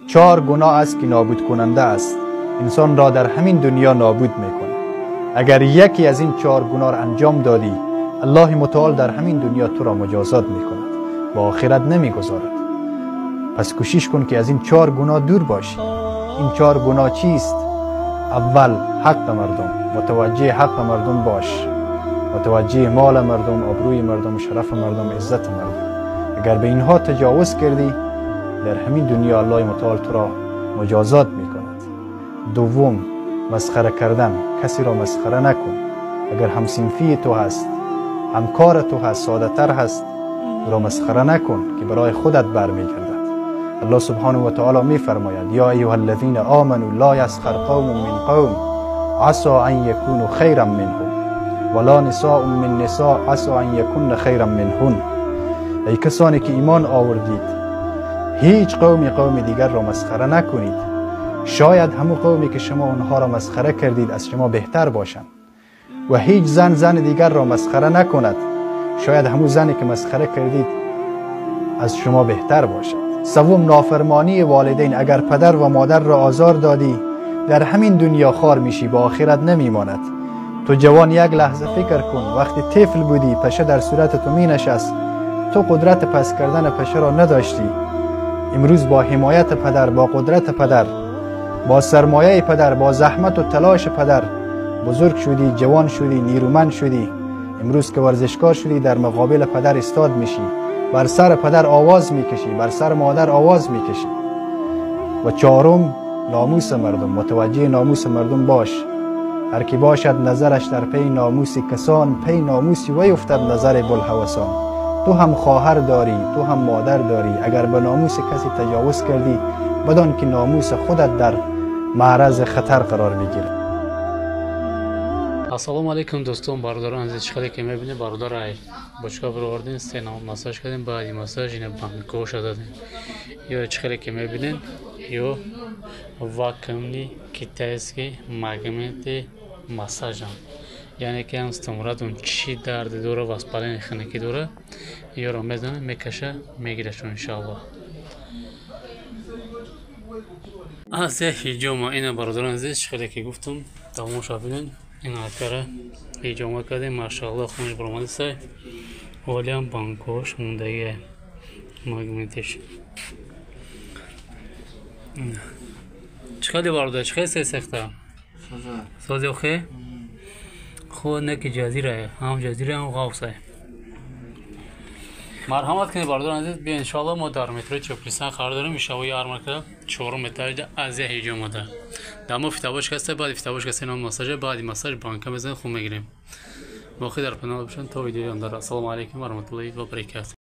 چهار گناه است که نابود کننده است، انسان را در همین دنیا نابود میکنه. اگر یکی از این چهار گناه را انجام دادی، الله متعال در همین دنیا تو را مجازات میکند، با آخرت نمیگذارد. پس کوشش کن که از این چهار گناه دور باشی. این چهار گناه چیست؟ اول، حق مردم. متوجه حق مردم باش، متوجه مال مردم، آبروی مردم، شرف مردم، عزت مردم. اگر به اینها تجاوز کردی، در همین دنیا الله متعال تو را مجازات میکند. دوم، مسخره کردن. کسی را مسخره نکن. اگر همصنفی تو هست، همکار تو هست، ساده تر هست، او را مسخره نکن که برای خودت برمیگردد. الله سبحانه و تعالی میفرماید: یا ایها الذین آمنوا لا یسخر قوم من قوم عسى ان یکونوا خیرا منهم ولا نساء من نساء عسى ان یکن خیرا منهن. ای کسانی که ایمان آوردید، هیچ قومی قوم دیگر را مسخره نکنید. شاید همو قومی که شما آنها را مسخره کردید از شما بهتر باشند. و هیچ زن زن دیگر را مسخره نکند. شاید همو زنی که مسخره کردید از شما بهتر باشد. سوم، نافرمانی والدین. اگر پدر و مادر را آزار دادی، در همین دنیا خار میشی، با آخرت نمیماند. تو جوان یک لحظه فکر کن، وقتی طفل بودی پشه در صورت تو می نشست، تو قدرت پس کردن پشه را نداشتی. امروز با حمایت پدر، با قدرت پدر، با سرمایه پدر، با زحمت و تلاش پدر بزرگ شدی، جوان شدی، نیرومند شدی. امروز که ورزشکار شدی، در مقابل پدر استاد میشی، بر سر پدر آواز میکشی، بر سر مادر آواز میکشی. و چهارم، ناموس مردم. متوجه ناموس مردم باش. هر کی باشد نظرش در پی ناموس کسان، پی ناموسی وی افتد نظر بوالهوسان. تو هم خواهر داری، تو هم مادر داری. اگر به ناموس کسی تجاوز کردی، بدان که ناموس خودت در معرض خطر قرار میگیرد. Ассалому алайкум, дӯстон, бародарон азиз. Чӣ хеле ки мебинед, бародар, ай бочка бировардем, се нав массаж кардем. Баъди массаж ина банкоша дадем. Ё чӣ хеле ки мебинед, ё вакуумный китайский магнити массажам, яъне ки ҳам стоматун чӣ дарде дора, воспаление хунукӣ дора, ёро мезана, мекаша, мегирашон, иншоаллоҳ. Азия ҳиҷома ина, бародарон азиз, чӣ хеле ки гуфтум, тамоша бинед. Ин акара ҳиҷома кардем, машааллоҳ, хунаш баромадисай, ҳолиам банкош мондагия, магнитиш. Чӣ хеле, бародар, чӣ хел сехта сози охе хо не ки ҷазира, ҳам ҷазира, ҳам ғафсай. Марҳамат кунед, бародарон азиз, биё, иншоалло. Мо дар метрои Чоприсан қарор дорем, ишавои ярмарка, чорум этажда, Азия ҳиҷомада. Дар мо фитобочка аста, баъди фитобочка сенам массажа, баъди массаж банка мезанем, хун мегирем. Боқӣ дар паноҳ бошанд то видеои ондара. Ассалому алайкум ва раҳматуллоҳи ва баракатуҳ.